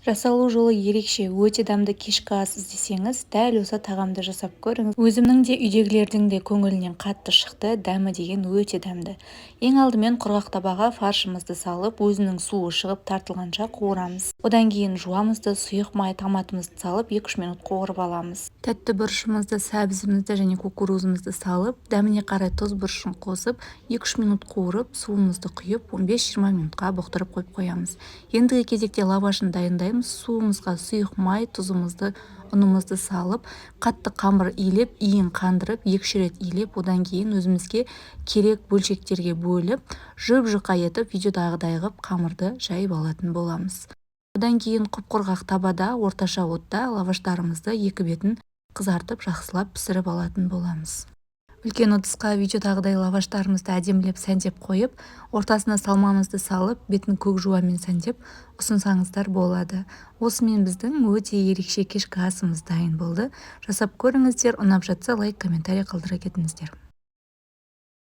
Жасалу жолы ерекше, өте дәмді. Кешкі ас іздесеңіз, дәл осы тағамды жасап көріңіз. Өзімнің де, үйдегілердің де көңілінен қатты шықты. Дәмі деген өте дәмді. Ең алдымен құрғақ табаға фаршымызды салып, өзінің суы шығып тартылғанша қуырамыз. Одан кейін жуамыз да, сұйық май, томатымызды салып, 2-3 минут қуырып аламыз. Тәтті бұрышымызды, сәбізімізді және кукурузымызды салып, дәміне қарай тұз, бұрышын қосып, 2-3 минут қуырып, суымызды құйып, 15-20 минутқа бұқтырып қойып қоямыз. Ендігі кезекте лавашын дайындаймыз. Суымызға сұйық май, тұзымызды, ұнымызды салып, қатты қамыр илеп, иін қандырып, 2-3 рет илеп, одан кейін өзімізге керек бөлшектерге бөліп, жұп-жұқа етіп, видеодағыдай қылып қамырды жайып алатын боламыз. Одан кейін құп-құрғақ табада орташа отта лаваштарымызды екі бетін қызартып, жақсылап пісіріп алатын боламыз. Үлкен ыдысқа видеодағыдай лаваштарымызды әдемілеп сәндеп қойып, ортасына салмамызды салып, бетін көк жуамен сәндеп ұсынсаңыздар болады. Осымен біздің өте ерекше кешкі асымыз дайын болды. Жасап көріңіздер, ұнап жатса, лайк, комментарий қалдыра кетіңіздер.